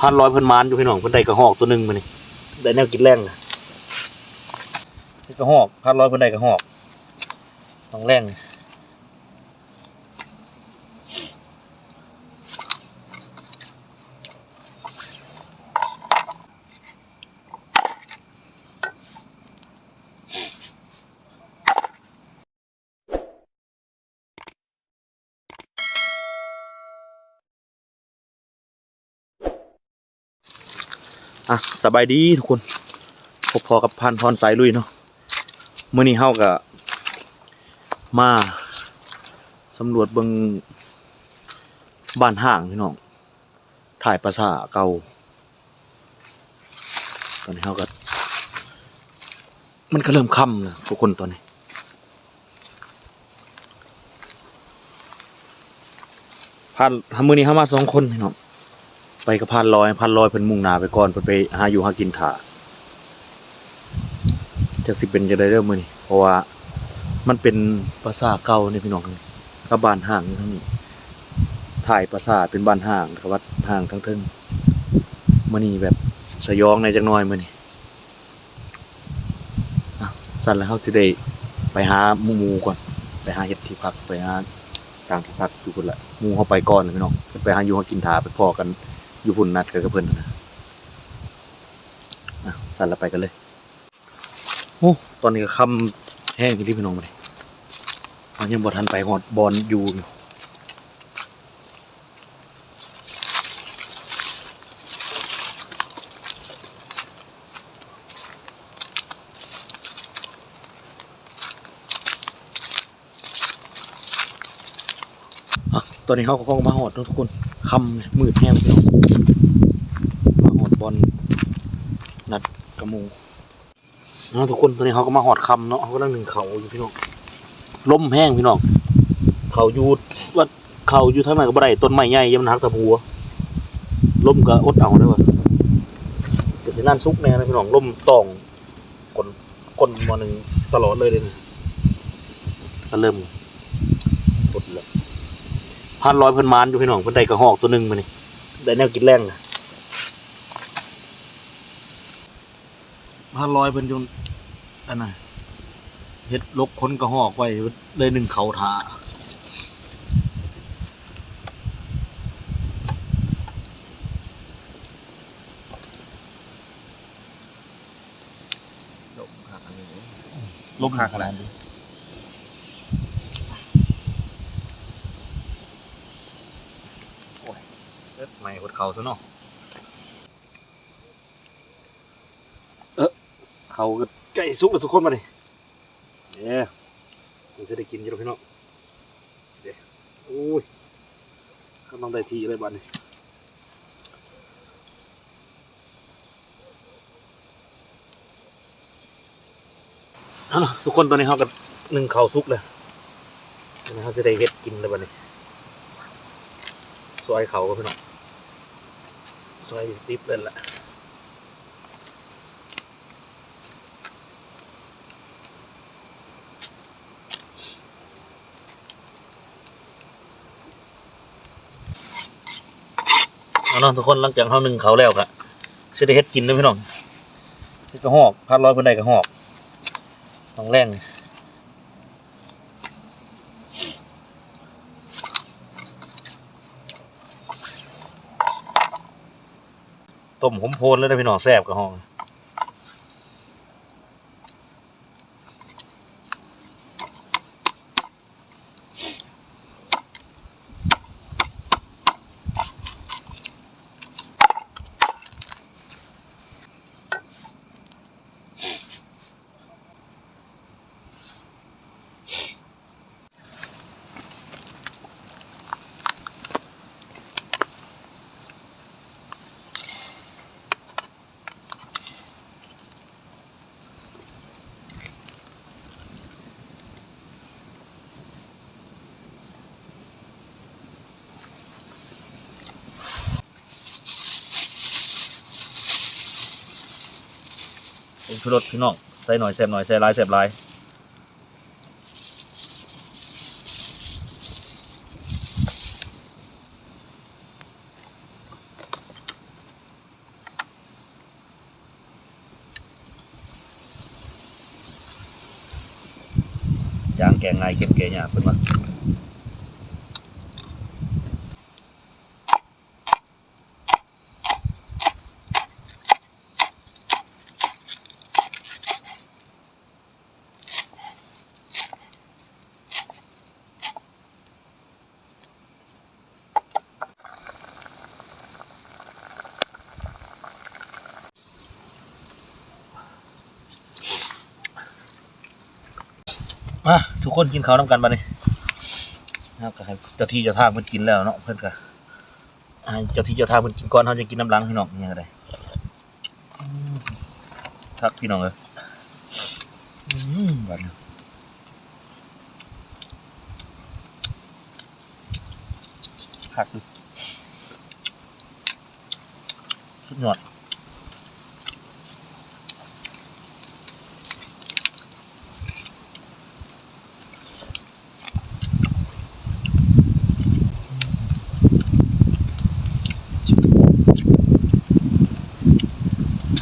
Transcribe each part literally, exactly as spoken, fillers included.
พรานลอยเพิ่นหมานอยู่พี่น้อง เพิ่นได้กระฮอกตัวหนึ่งมื้อนี้ ได้แนวกินแลงนะ ได้กระฮอก พรานลอยเพิ่นได้กระฮอก ของแลง อ่ะ สบายดีทุกคน พบพ้อกับพรานพรสายลุยเนาะ มื้อนี้เฮาก็มาสำรวจเบิ่งบ้านฮ้างพี่น้อง ท้ายป่าช้าเก่า ตอนนี้เฮาก็ มันก็เริ่มค่ำแล้วทุกคนตอนนี้ พราน มื้อนี้เฮามาสองคนพี่น้อง ไปกับพรานลอย พรานลอยเพิ่นมุ่งหน้าไปก่อน เพิ่นไปหาอยู่หากินถ่า จักสิเป็นจั่งใดเด้อมื้อนี้ เพราะว่ามันเป็นป่าช้าเก่านี่พี่น้อง กับบ้านฮ้างอยู่ทางนี้ ท้ายป่าช้าเป็นบ้านฮ้าง แล้วก็วัดฮ้างทางเทิง มื้อนี้แบบสยองแหน่จักหน่อยมื้อนี้ อ่ะ ซั่นแล้วเฮาสิได้ไปหาหมู่ๆก่อน ไปหาเฮ็ดที่พัก ไปหาสร้างที่พักอยู่พุ้นละ หมู่เฮาไปก่อนพี่น้อง ไปหาอยู่หากินถ่า ไปพ้อกันอยู่พุ้น นัดกันกับเพิ่นหั้นนะ อ่ะ ซั่นแล้วไปกันเลย โอ้ ตอนนี้ก็ค่ำแฮงอยู่เด้พี่น้อง บัดนี้ เฮายังบ่ทันไปฮอดบ่อนอยู่อยู่ อ่ะ ตอนนี้เฮาก็คงมาฮอดเนาะทุกคน ค่ำเลย มืดแฮงพี่น้อง มาฮอดบ่อนนัดกับหมู่ เนาะทุกคน ตอนนี้เฮาก็มาฮอดค่ำเนาะ เฮากำลังนึ่งข้าวอยู่พี่น้อง ลมแฮงพี่น้อง ข้าวอยู่วัด ข้าวอยู่ทางนั้นก็บ่ได้ ต้นไม้ใหญ่ ย่านมันหักทับหัว ลมก็อดเอาเด้อว่ะ ก็สินั่นสุกแน่นะพี่น้อง ลมต้อง คน คนหม้อนึ่งตลอดเลยเด้อนี่ ก็เริ่มอดแล้ว พรานลอยเพิ่นหมานอยู่พี่น้อง เพิ่นได้กระฮอกตัวหนึ่งมื้อนี้ ได้แนวกินแลงนะ พรานลอยเพิ่นอยู่ อันน่ะ เฮ็ดลกขนกระฮอกไว้ เลยนึ่งข้าวถ่า ลมคักอันนี้ ลมคักขนาดนี้ โอ้ย เอิ้น ไหม้หดเข่าซะเนาะ เออ ข้าวก็ใกล้สุกแล้วทุกคน มาดิ เด้ มันจะได้กินอยู่แล้วพี่น้อง เด้ โอ้ย กำลังได้ที่เลยบัดนี้ เอาล่ะทุกคน ตอนนี้เฮาก็นึ่งข้าวสุกแล้ว เฮาจะได้เฮ็ดกินแล้วบัดนี้ ซอยข้าวก่อนพี่น้อง ซอยดิบเลยล่ะ เอาเนาะทุกคน หลังจากเฮานึ่งข้าวแล้วก็สิได้เฮ็ดกินเด้อพี่น้อง เฮ็ดกระฮอก พรานลอยเพิ่นได้กระฮอก ของแลง ต้มหอมโพนเลยนะพี่น้อง แซ่บกระฮอกผงชูรสพี่น้อง ใส่หน่อยแซ่บหน่อย ใส่หลายแซ่บหลาย อย่างแก่ง่ายเข็นแก่ยากเพิ่นว่า มาทุกคนกินข้าวนำกันบัดนี้ เฮาก็ให้เจ้าที่เจ้าทางเพิ่นกินแล้วเนาะ เพิ่นก็ให้เจ้าที่เจ้าทางเพิ่นกินก่อน เฮาจะกินนำหลังพี่น้อง อิหยังก็ได้ อืม คักพี่น้องเอ้ย อืม บัดนี้ คักอยู่ สุดยอด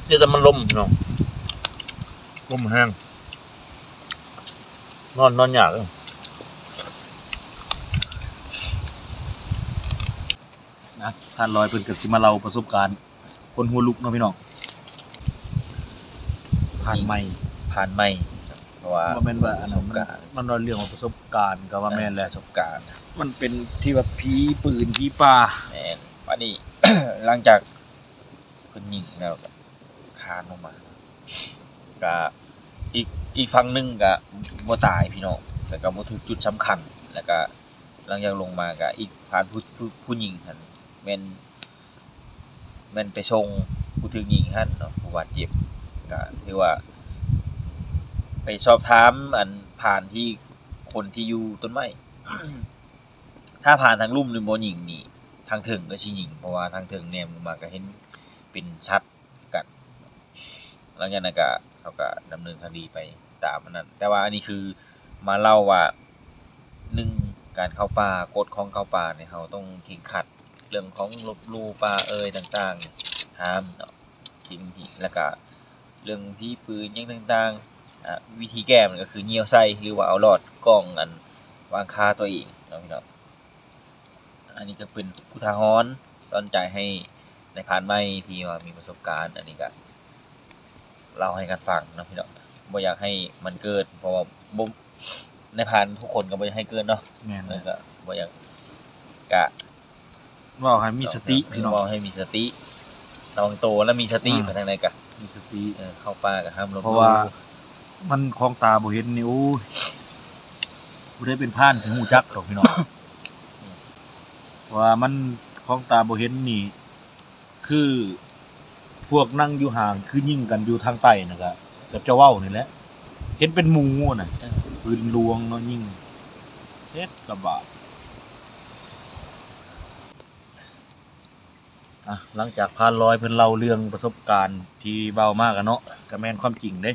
เดี๋ยวแต่มันลมพี่น้อง ลมแฮง นอน นอนยากเลย นะ พรานลอยเพิ่นก็สิมาเล่าประสบการณ์คนหัวลุกเนาะพี่น้อง พรานใหม่ พรานใหม่ เพราะว่า บ่แม่นว่าอันนั้น ประสบการณ์ มัน มันว่าเรื่องของประสบการณ์ก็ว่าแม่นแหละ ประสบการณ์ มันเป็นที่ว่าผีปืนผีป่า แม่น บัดนี้ หลังจากเพิ่นยิงแล้วก็คานลงมา ก็อีก อีกฝั่งหนึ่งก็บ่ตายพี่น้อง แล้วก็บ่ถูกจุดสำคัญ แล้วก็หลังจากลงมาก็อีกพรานผู้ ผู้ ผู้ยิงหั้นแม่น แม่นไปส่งผู้ถูกยิงหั้นเนาะ ผู้บาดเจ็บ ก็ถือว่า ไปสอบถามอันพรานที่ คนที่อยู่ต้นไม้ ถ้าพรานทางลุ่มนี่บ่ยิงนี่ ทางเทิงก็สิยิง เพราะว่าทางเทิงแนมลงมาก็เห็นเป็นสัตว์กัน หลังจากนั้นก็ เขาก็ดำเนินคดีไปตามอันนั้น แต่ว่าอันนี้คือมาเล่าว่า หนึ่ง การเข้าป่า กฎของเข้าป่าเนี่ย เราต้องเคร่งครัด เรื่องของลบหลู่ป่าเอ่ยต่างๆ ห้ามเนาะ สิ่งที่ แล้วก็เรื่องผีปืนหยังต่างๆ อ่า วิธีแก้มันก็คือเหยี่ยวใส่ หรือว่าเอาหลอดกรองอันวางคาตัวเองเนาะพี่น้อง อันนี้ก็เป็นอุทาหรณ์สอนใจให้นายพรานใหม่ที่ว่ามีประสบการณ์ อันนี้ก็เล่าให้กันฟังเนาะพี่น้อง บ่อยากให้มันเกิด เพราะว่าบ่ นายพรานทุกคนก็บ่อยากให้เกิดเนาะ แม่น แล้วก็บ่อยาก กะ เว้าให้มีสติพี่น้อง เว้าให้มีสติ ระวังตัวและมีสติ อ่า ไปทางใดกะ มีสติ เออ เข้าป่ากะห้ามลบหลู่ เพราะว่ามันของตาบ่เห็นนี่ โอ้ย ผู้ใดเป็นพรานถึงฮู้จักดอกพี่น้อง เพราะว่ามันของตาบ่เห็นนี่ คือพวกนั่งอยู่ห้าง คือยิงกันอยู่ทางใต้น่ะ ก็ ก็จะเว้านี่แหละ เห็นเป็นหมู่น่ะ เออ ปืนหลวงเนาะ ยิง เฮ็ดลำบาก อ่ะ หลังจากพรานลอยเพิ่นเล่าเรื่องประสบการณ์ที่เว้ามากันเนาะ ก็แม่นความจริงเด้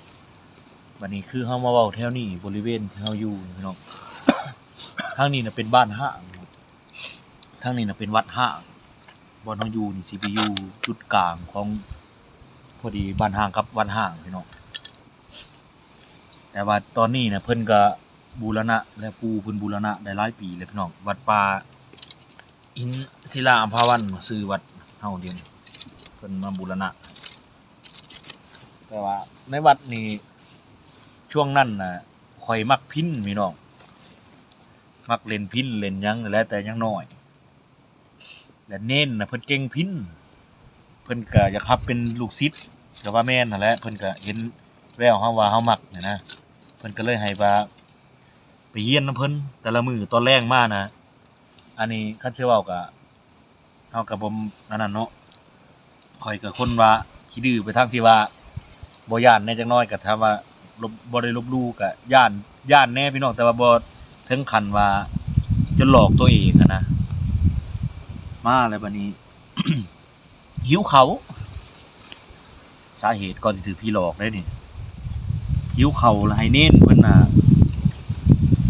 บัดนี้คือเฮามาเว้าแถวนี้ บริเวณที่เฮาอยู่พี่น้อง ทางนี้น่ะเป็นบ้านฮ้าง ทางนี้น่ะเป็นวัดฮ้าง บ่อนเฮาอยู่นี่สิไปอยู่จุดกลางของ พอดีบ้านฮ้างกับวัดฮ้างพี่น้อง แต่ว่าตอนนี้น่ะเพิ่นก็บูรณะ และปู่เพิ่นบูรณะได้หลายปีแล้วพี่น้อง วัดป่า หินศิลาอัมพวัน ชื่อวัดเฮาเดี๋ยวนี้ เพิ่นมาบูรณะ แต่ว่าในวัดนี่ ช่วงนั้นน่ะ ข้อยมักพิณพี่น้อง มักเล่นพิณเล่นหยัง แล้วแต่ยังน้อย และเณรน่ะเพิ่นเก่งพิณ เพิ่นก็อยากหับเป็นลูกศิษย์ ก็ว่าแม่นนั่นแหละ เพิ่นก็เห็นแววเฮาว่าเฮามักหั้นนะ เพิ่นก็เลยให้ว่าไปเฮียนนำเพิ่น แต่ละมื้อตอนแลงมานะ อันนี้คันสิเว้าก็ เฮาก็บ่ อันนั้นเนาะ ข้อยก็คนว่าขี้ดื้อไปทางที่ว่าบ่ย้านแหน่จักหน่อย ก็ถามว่าลบ บ่ได้ลบหลู่ ก็ย้าน ย้านแหน่พี่น้อง แต่ว่าบ่ถึงขั้นว่าจนหลอกตัวเองหั้นนะ มาแล้วบัดนี้ หิวข้าว สาเหตุก่อนสิถืกผีหลอกเด้นี่ หิวข้าวแล้วให้เณรเพิ่นน่ะ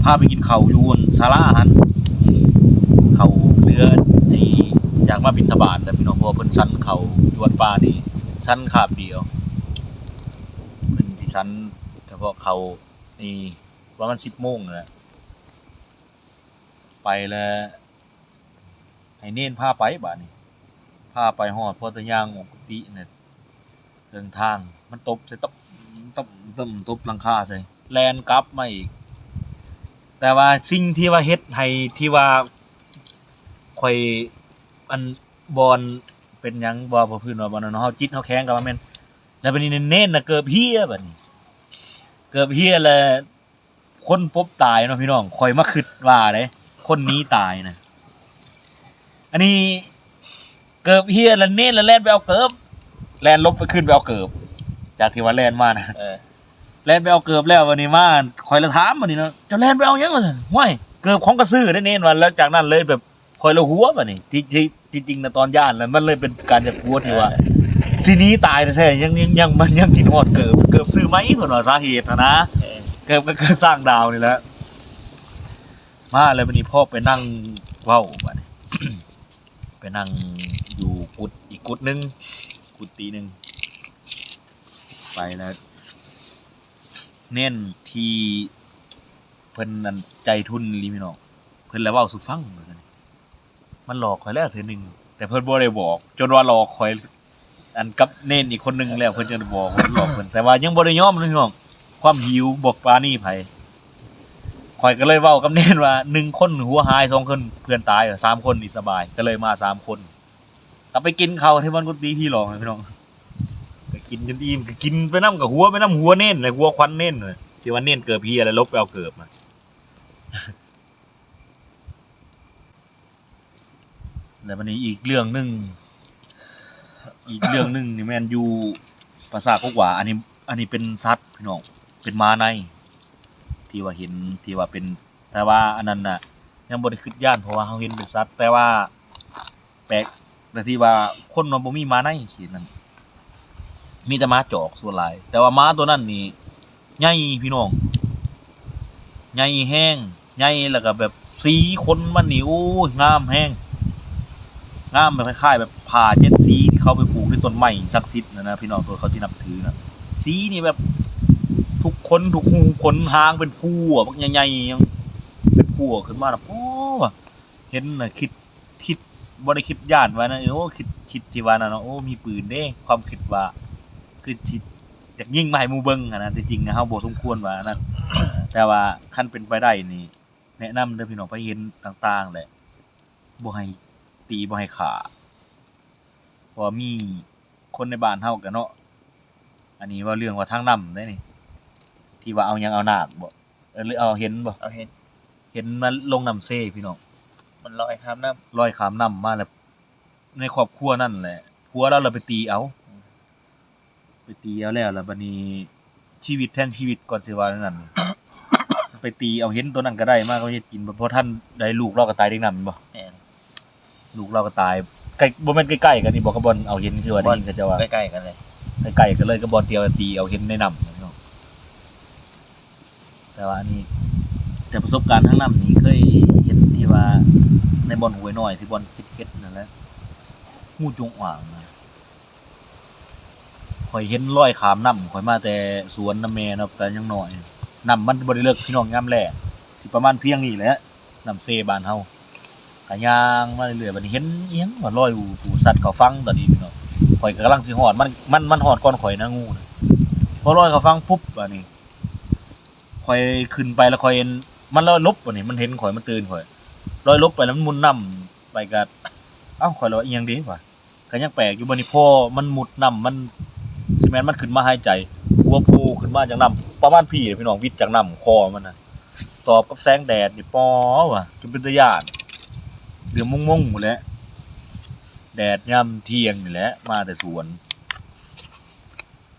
พาไปกินข้าวอยู่อันศาลาหั่น ข้าวเหลือนี่จากมาบิณฑบาตแล้วพี่น้อง เพราะว่าเพิ่นฉันข้าวอยู่วัดป่านี่ ฉันคาบเดียว เพิ่นสิฉันเฉพาะข้าวนี่ ประมาณสิบโมงนั่นแหละ ไปแล้ว ให้เณรพาไปบาดนี้ พาไปฮอด พอแต่ย่างออกกุฏิเนี่ย เดินทาง มันตบใส่ ตบ ตบ ตบ ตบหลังคาใส่ แล่นกลับมาอีก แต่ว่าสิ่งที่ว่าเฮ็ดให้ที่ว่าข่อย อัน บ่อน เป็นหยังบ่ พอพื้นว่าบ่อนนั้นเฮาจิตเฮาแข็งก็ว่าแม่น แล้วบัดนี้เณรน่ะเกือบเฮียบัดนี้ เกือบเฮียแล้ว คนปบตายเนาะพี่น้อง ข่อยมาคิดว่าเด้ คนหนีตายนะ อันนี้เกือบเฮียแล้ว เณรแล้วแล่นไปเอาเกิบ แล่นหลบไปขึ้นไปเอาเกิบ จากที่ว่าแล่นมานะ เออ แล่นไปเอาเกิบแล้วบัดนี้มา ข่อยละถามบัดนี้เนาะ เจ้าแล่นไปเอาหยังล่ะซั่น ห้วย เกิบของกระซื้อได้เณรว่า แล้วจากนั้นเลยแบบ ข่อยละหัวบัดนี้ ที่ ที่ ที่จริงนะ ตอนย่านแล้วมันเลยเป็นการอยากหัวที่ว่า สิหนีตายแท้ๆ ยัง ยัง ยัง มันยังคิดฮอดเกิบ เกิบซื้อไหมเพิ่นว่า สาเหตุหั้นนะ เออ เกิบก็คือสร้างดาวนี่แหละ มาแล้วบัดนี้พ่อไปนั่งเว้าบัดนี้ ไปนั่งอยู่กุฏิอีกกุฏิหนึ่ง กุฏิหนึ่ง ไปแล้ว เณรที่เพิ่นนั่นใจทุนอีหลีพี่น้อง เพิ่นละเว้าสู่ฟังว่าซั่น มันหลอกข่อยแล้วเทื่อหนึ่ง แต่เพิ่นบ่ได้บอก จนว่าหลอกข่อย อันกับเณรอีกคนหนึ่งแล้ว เพิ่นจั่งได้บอกว่ามันหลอกเพิ่น แต่ว่ายังบ่ได้ยอมนะพี่น้อง ความหิวบ่ปราณีไผ ข่อยก็เลยเว้ากับเณรว่า หนึ่งคนหัวหาย สองคนเพื่อนตาย สามคนนี่สบาย ก็เลยมาสามคน ก็ไปกินข้าวที่บ้านกุฏิผีหลอกนะพี่น้อง ก็กินจนอิ่ม ก็กินไปนำ ก็หัวไปนำหัวเณรเลย หัวควันเณรเลย ที่ว่าเณรเกิบเฮียแล้วหลบไปเอาเกิบมา แล้วบัดนี้อีกเรื่องหนึ่ง อีกเรื่องหนึ่งนี่แม่นอยู่ปราสาทกกหว่า อันนี้ อันนี้เป็นสัตว์พี่น้อง เป็นหมาใน ที่ว่าเห็น ที่ว่าเป็น แต่ว่าอันนั้นน่ะ ยังบ่ได้คิดย้าน เพราะว่าเฮาเห็นเป็นสัตว์ แต่ว่าแปลก แต่ที่ว่าคนมันบ่มีหมาในสินั่น มีแต่หมาจอกส่วนหลาย แต่ว่าหมาตัวนั้นนี่ ใหญ่พี่น้อง ใหญ่แฮง ใหญ่แล้วก็แบบสีขนมันนี่ โอ้ย งามแฮง งามแบบคล้ายๆ แบบผ้าเจ็ดสีที่เขาไปผูกในต้นไม้ศักดิ์สิทธิ์นะนะพี่น้อง ตัวเขาที่นับถือนะ สีนี่แบบ ทุกขนทุกฮูขนหางเป็นพั่วบักใหญ่ๆ ยังเป็นพั่วขึ้นมานะ โอ้ เห็นนะคิด คิด บ่ได้คิดย้านว่านะ โอ้ คิด คิดที่ว่านะเนาะ โอ้ มีปืนเด้ ความคิดว่า คือสิอยากยิงมาให้หมู่เบิ่งหั้นนะ ที่จริงนะ เฮาบ่สมควรว่านั่น แต่ว่าคันเป็นไปได้นี่ แนะนำเด้อพี่น้อง ไปเห็นต่างๆ แหละ บ่ให้ตี บ่ให้ฆ่า เพราะว่ามีคนในบ้านเฮาก็เนาะ อันนี้เว้าเรื่องว่าทางน้ำเด้นี่ ที่ว่าเอาหยังเอานาคบ่ เออ หรือเอาเห็นบ่ เอาเห็น เห็นมาลงน้ำเซพี่น้อง มันลอยข้ามน้ำ ลอยข้ามน้ำมาแล้ว ในครอบครัวนั่นแหละ ผัวลาวเลยไปตีเอา ไปตีเอาแล้ว แล้วบัดนี้ชีวิตแทนชีวิตก่อนสิว่านั่น ไปตีเอาเห็นตัวนั้นก็ได้มาก็เฮ็ดกิน บ่ทันได้ลูกลาวก็ตายเด็กน้ำแม่นบ่ แม่น ลูกลาวก็ตาย ใกล้ บ่แม่นใกล้ๆ กันนี่บ่ กับบ่อนเอาเห็น คือว่าได้ยินเขาเจ้าว่า ใกล้ๆกันเลย ใกล้ๆ กันเลย กับบ่อนที่เอาตีเอาเห็นในน้ำเนาะ แต่ว่าอันนี้ แต่ประสบการณ์ทางน้ำนี่เคยเห็นที่ว่าในบ่อนห้วยน้อย ที่บ่อนเฮ็ดๆ นั่นแหละ งูจงอางนะ ข่อยเห็นลอยข้ามน้ำ ข่อยมาแต่สวนนำแม่เนาะ แต่ยังน้อย น้ำมันบ่ได้เลิกพี่น้อง ยามแลง สิประมาณเพียงนี้แหละ น้ำเซบ้านเฮา ก็ย่างมาเรื่อยๆ บัดนี้เห็นอิหยังว่าลอยอู่ตู่สัตว์เข้าฝั่ง ตอนนี้พี่น้อง ข่อยก็กำลังสิฮอด มัน มัน มันฮอดก่อนข่อยนะ งูนะ พอลอยเข้าฝั่งปุ๊บ บัดนี้ ข่อยขึ้นไปแล้วข่อยเห็น มันลอยหลบ บัดนี้ มันเห็นข่อย มันตื่นข่อย ลอยหลบไปแล้วมันมุดน้ำไปก็ เอ้า ข่อยเลยว่าอิหยังเด้วะ ก็ยังแปลกอยู่ บัดนี้พอมันมุดน้ำ มันสิแม่นมันขึ้นมาหายใจ หัวโผล่ขึ้นมาจากน้ำ ประมาณพี้พี่น้อง วิดจากน้ำ คอมันนะ สอบกับแสงแดดนี่ ปอว่ะ จนเป็นตาย้าน เหลือมมงๆ หมดแหละ แดดยามเที่ยงนี่แหละ มาแต่สวน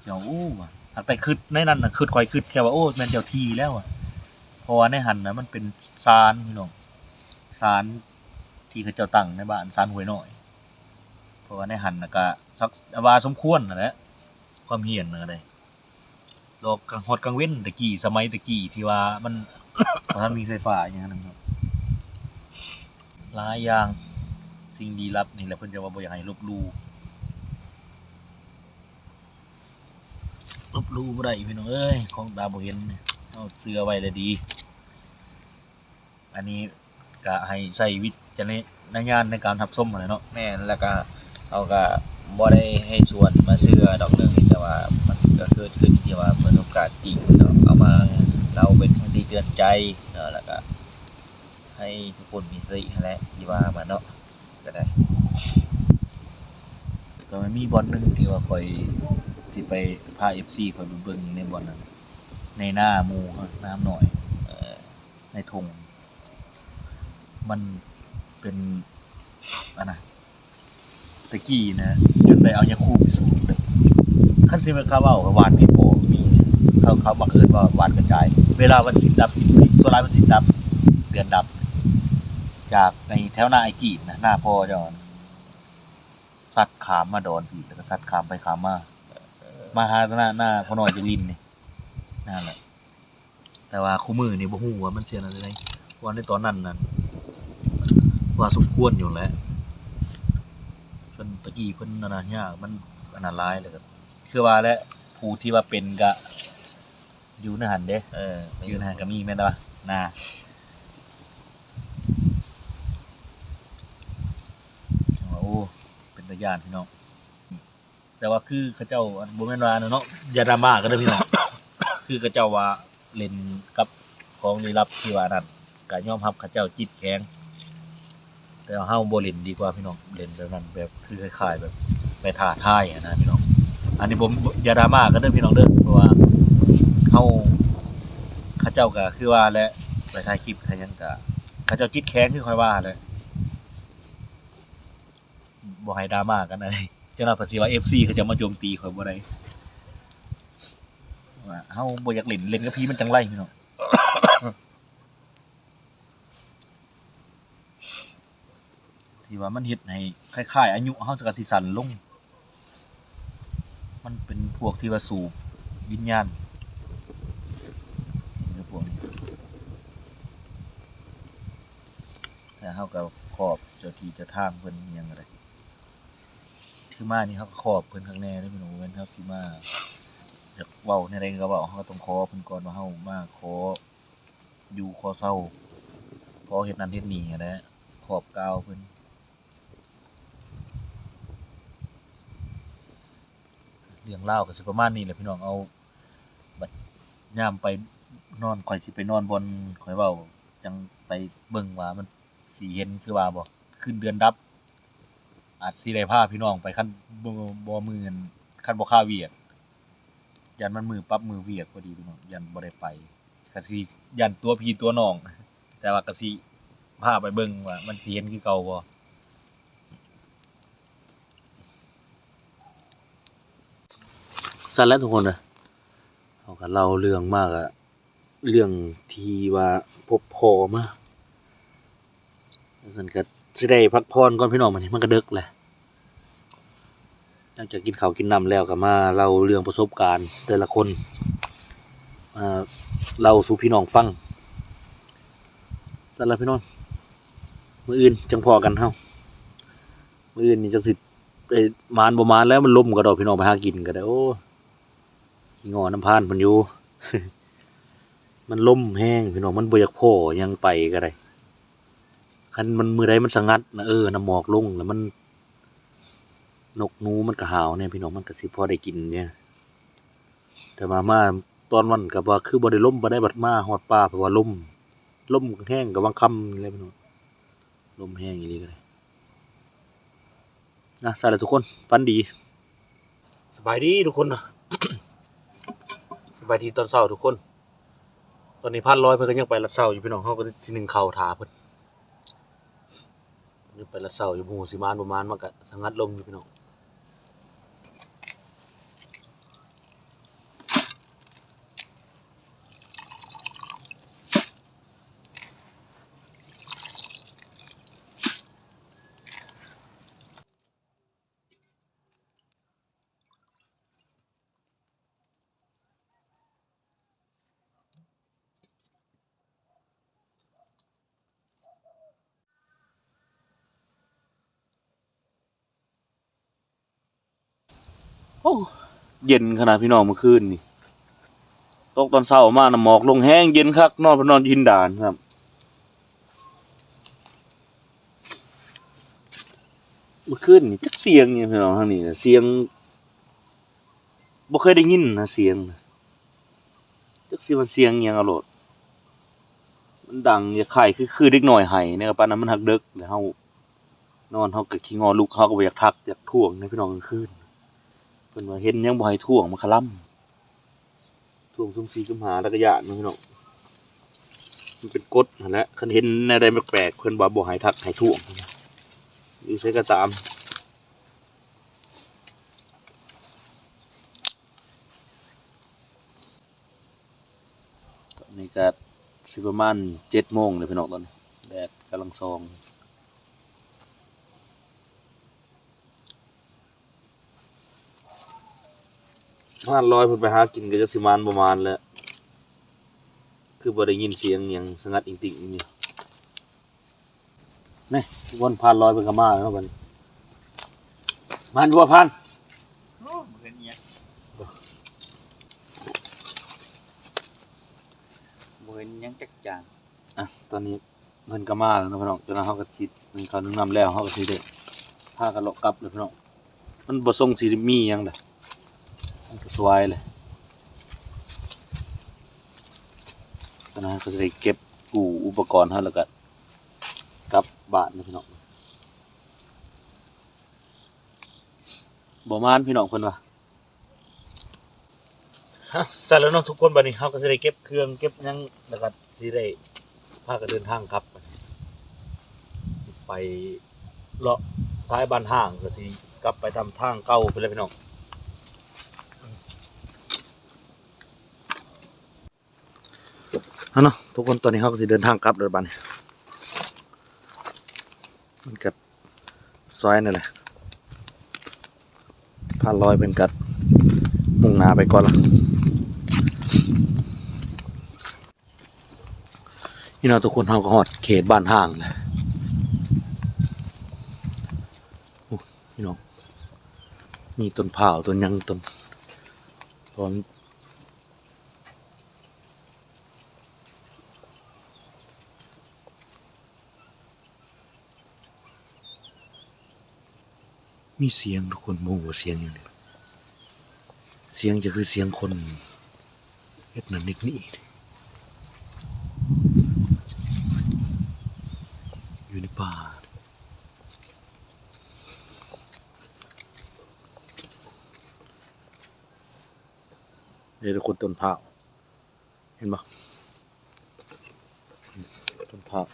เจ้า โอ้ว่ะ หากแต่คิดในนั้นน่ะ คิด ข่อยคิดแค่ว่า โอ้ แม่นเจ้าที่แล้วอะ เพราะว่าในหั้นน่ะ มันเป็นศาลพี่น้อง ศาลที่เขาเจ้าตั้งในบ้าน ศาลห้วยน้อย เพราะว่าในหั้นน่ะก็สัก ว่าสมควรนั่นแหละ ความเฮี้ยนน่ะก็ได้ รอกลาง ฮอดกลางเว็น แต่กี้ สมัยแต่กี้ที่ว่ามัน บ่ทันมีไฟฟ้าอิหยังนั่นเนาะ หลายอย่าง สิ่งลี้ลับนี่แหละ เพิ่นจะว่าบ่อยากให้ลบหลู่ ลบหลู่บ่ได้พี่น้องเอ้ย ของตาบ่เห็นนี่ เอาเชื่อไว้เลยดี อันนี้ก็ให้ใช้วิจารณญาณในการรับชมหั้นแหละเนาะ แม่น แล้วก็ เฮาก็บ่ได้ให้ชวนมาเชื่อดอกเรื่องนี้ แต่ว่ามันก็เกิดขึ้นที่ว่าประสบการณ์จริงเนาะ เอามาเล่าเป็นคติเตือนใจเนาะ แล้วก็ให้ทุกคนมีสติหั้นแหละ ที่ว่ามาเนาะ ก็ได้ ก็มันมีบ่อนหนึ่งที่ว่าข้อยสิไปพาเอฟซีข้อยไปเบิ่งในบ่อนนั้น ในนาหมู่ นาหน่อย เอ่อ ในท่ง มันเป็น อันน่ะ ตะกี้นะ จนได้เอายาคูไปสูบเลย คันสิแม่นเขาเว้าก็หว่านผีปอบมี เขา เขาบังเอิญว่าหว่านกระจาย เวลามันสิดับสิ้นไป ส่วนหลายมันสิดับ เดือนดับ จากในแถวนาไอ้กี้นะ นาพ่อเจ้า ซัดข้ามมาดอนพี้ แล้วก็ซัดข้ามไปข้ามมา มาหาหน้า หน้าพ่อน้อยจักรินนี่ นั่นแหละ แต่ว่าคู่มื้อนี่บ่ฮู้ว่ามันสิอันนั้นจั่งใด เพราะว่าในตอนนั้นนั่น ว่าสมควรอยู่แหละ เพิ่นตะกี้เพิ่นอันนั้นยาก มันอันนั้นหลาย แล้วก็คือว่าแหละ ผู้ที่ว่าเป็นก็อยู่ในหั่นเด้ เออ อยู่ในหั่นก็มีแม่นบ่ นา โอ้ เป็นตาย้านพี่น้อง แต่ว่าคือเขาเจ้า บ่แม่นว่านะเนาะ อย่าดราม่ากันเด้อพี่น้อง คือเขาเจ้าว่าเล่นกับของลี้ลับที่ว่านั่น ก็ยอมรับเขาเจ้าจิตแข็ง แต่ว่าเฮาบ่เล่นดีกว่าพี่น้อง เล่นแบบนั้น แบบคือคล้ายๆ แบบไปท้าทายหั้นนะพี่น้อง อันนี้ผม อย่าดราม่ากันเด้อพี่น้องเด้อ เพราะว่าเฮา เขาเจ้าก็คือว่าแหละ ไปถ่ายคลิปถ่ายหยังก็ เขาเจ้าจิตแข็งคือข้อยว่าแหละ บ่ให้ดราม่ากันอะไร จั่งนั้นข้อยสิว่าเอฟซีเขาจะมาโจมตีข้อยบ่ได้ ว่าเฮาบ่อยากเล่น เล่นกับผีมันจั่งไรพี่น้อง ที่ว่ามันเฮ็ดให้คล้ายๆ อายุเฮาก็สิสั้นลง มันเป็นพวกที่ว่าสูบวิญญาณ คือพวกนี้ แต่เฮาก็ขอบเจ้าที่เจ้าทางเพิ่นอิหยังก็ได้ คือมานี่เฮาก็ขอบเพิ่นคักแน่เด้อพี่น้อง บ่แม่นเฮาสิมา อยากเว้าแนวใดก็เว้า เฮาก็ต้องขอเพิ่นก่อนว่าเฮามาขออยู่ขอเซา ขอเฮ็ดนั่นเฮ็ดนี่หั้นแหละ ขอบกล่าวเพิ่น เรื่องราวก็สิประมาณนี้แหละพี่น้อง เอา บัดยามไปนอน ข้อยสิไปนอนบ่อนข้อยเว้า จั่งไปเบิ่งว่ามันสิเห็นคือว่าบ่ คืนเดือนดับ อาจสิได้พาพี่น้องไป คันบ่ บ่มื้อ คันบ่คาเวียก ย่านมันมื้อปรับมื้อเวียกพอดีพี่น้อง ย่านบ่ได้ไป ก็สิย่านตั๋วพี่ตั๋วน้อง แต่ว่าก็สิพาไปเบิ่งว่ามันสิเห็นคือเก่าบ่ ซั่นแหละทุกคนเด้อ เฮาก็เล่าเรื่องมา ก็เรื่องที่ว่าพบพ้อมา ซั่นก็สิได้พักผ่อนก่อนพี่น้อง บัดนี้มันก็ดึกแล้ว หลังจากกินข้าวกินน้ำแล้วก็มาเล่าเรื่องประสบการณ์แต่ละคน มาเล่าสู่พี่น้องฟัง ซั่นล่ะพี่น้อง มื้ออื่นจั่งพ้อกันเฮา มื้ออื่นนี่จั่งสิ เอ้ย หมานบ่หมานแล้ว มันลมก็ดอกพี่น้อง ไปหากินก็ได้ โอ้ ขี้ง้อนำพรานเพิ่นอยู่ มันลมแฮงพี่น้อง มันบ่อยากพ้อหยัง ไปก็ได้ คันมันมื้อใดมันสงัดนะ เออ น้ำหมอกลงแล้วมัน นกหนูมันก็หาวแหน่พี่น้อง มันก็สิพอได้กินแหน่ แต่ว่ามาตอนวันก็ว่าคือบ่ได้ลมปานใด บัดมาฮอดป่าเพราะว่าลม ลมแฮงก็วังค่ำนี่แหละพี่น้อง ลมแฮงอีหลีก็ได้ นะ ซั่นล่ะทุกคน ฝันดี สบายดีทุกคนนะ สบายดีตอนเช้าทุกคน ตอนนี้พรานลอยเพิ่นก็ยังไปลัดเช้าอยู่พี่น้อง เฮาก็สินึ่งข้าวถ่าเพิ่น ยังไปลัดเช้าอยู่ บ่ฮู้สิหมานบ่หมาน มันก็สงัดลมอยู่พี่น้องโอ้ เย็นขนาดพี่น้องเมื่อคืนนี่ ตกตอนเช้ามาน่ะ หมอกลงแฮง เย็นคัก นอน นอนอยู่หินดานครับ เมื่อคืนนี่จักเสียงหยังพี่น้อง ทางนี้น่ะ เสียง บ่เคยได้ยินนะ เสียง จักสิว่าเสียงหยังเอาโลด มันดังคล้ายๆ คือ คือเด็กน้อยไห้นะครับ ปานนั้นมันฮักเดิก แล้วเฮานอน เฮาก็ขี้งอลุก เฮาก็บ่อยากทัก อยากท้วงนะพี่น้อง กลางคืน เพิ่นว่าเห็นหยังบ่ให้ท้วง มาคะลำ ท้วงซุ่มสี่ซุ่มห้า แล้วก็ย้านเนาะพี่น้อง มันเป็นกฎหั้นแหละ คันเห็นแนวใดแปลกๆ เพิ่นว่าบ่ให้ทักให้ท้วง อยู่ไสก็ตาม ตอนนี้ก็สิประมาณเจ็ดโมงแล้วพี่น้อง ตอนนี้แดดกำลังส่อง พรานลอยเพิ่นไปหากินก็จักสิหมานบ่หมานแหละ คือบ่ได้ยินเสียงหยังสงัดอิงติ่งอยู่นี่ นี่ ทุกคน พรานลอยเพิ่นก็มาแล้วบัดนี้ หมานอยู่บ่พราน โอ้ บ่เห็นอิหยัง บ่เห็นอิหยังจักอย่าง อ่ะ ตอนนี้เพิ่นก็มาแล้วเนาะพี่น้อง จนเฮาก็สินึ่งข้าวนึ่งน้ำแล้ว เฮาก็สิได้พากันเลาะกลับเลยพี่น้อง มันบ่ส่งสิมีหยังเด้อ มันก็สวยเลย ตอนนั้นก็สิได้เก็บกู้อุปกรณ์เฮาแล้วก็กลับบ้านเลยพี่น้อง บ่หมานพี่น้องเพิ่นว่า ฮะ สั่นแล้วเนาะทุกคน บัดนี้เฮาก็สิได้เก็บเครื่องเก็บหยัง แล้วก็สิได้พากันเดินทางกลับ ไปเลาะสายบ้านห้าง ก็สิกลับไปตามทางเก่าไปเลยพี่น้อง เอาเนาะทุกคน ตอนนี้เฮาก็สิเดินทางกลับแล้วบัดนี้ มันก็ซอยนั่นแหละ พรานลอยเพิ่นก็มุ่งหน้าไปก่อนละ นี่เนาะทุกคน เฮาก็ฮอดเขตบ้านห้างแล้ว โอ้ พี่น้อง มีต้นพร้าว ต้นหยัง ต้น ต้น มีเสียงทุกคน บ่ฮู้ว่าเสียงหยังเด้ เสียงจะคือเสียงคนเฮ็ดนั่นเฮ็ดนี่ อยู่ในป่า นี่ทุกคน ต้นพร้าว เห็นบ่ ต้นพร้าว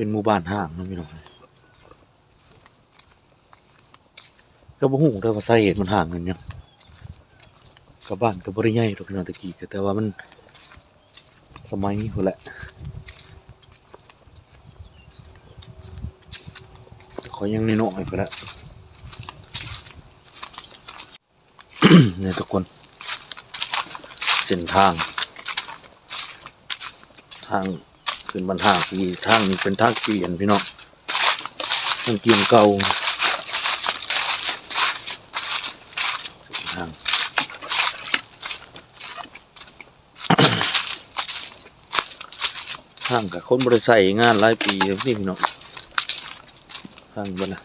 เป็นหมู่บ้านห้างเนาะพี่น้อง ก็บ่ฮู้เด้อว่าสาเหตุมันห้างกันหยัง ก็บ้านก็บ่ได้ใหญ่ดอกพี่น้อง แต่กี้ก็ แต่ว่ามันสมัยพู้นแหละ ข้อยยังน้อยๆพู้นแหละ เนี่ยทุกคน เส้นทาง ทางขึ้นบ้านห้าง ที่ทางนี้เป็นทางเกวียนพี่น้อง ทางเกวียนเก่า ทาง ทางกับคนบ่ได้ใช้งานหลายปีแล้วนี่พี่น้อง ทางเบิ่งนะ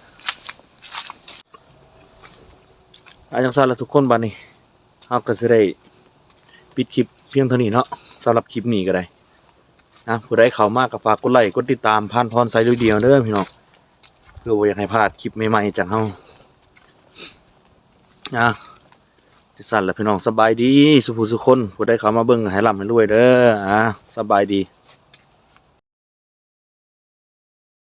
อ่ะ จังซั่นละทุกคน บัดนี้เฮาก็สิได้ปิดคลิปเพียงเท่านี้เนาะ สำหรับคลิปนี้ก็ได้ นะ ผู้ใดเข้ามาก็ฝากกดไลค์ กดติดตามพรานพรสายลุยเดี่ยวเด้อพี่น้อง เพื่อบ่อยากให้พลาดคลิปใหม่ๆจากเฮา อ่ะ จังซั่นละพี่น้อง สบายดีสุผู้สุคน ผู้ใดเข้ามาเบิ่งก็ให้ร่ำให้รวยเด้อ อ่ะ สบายดี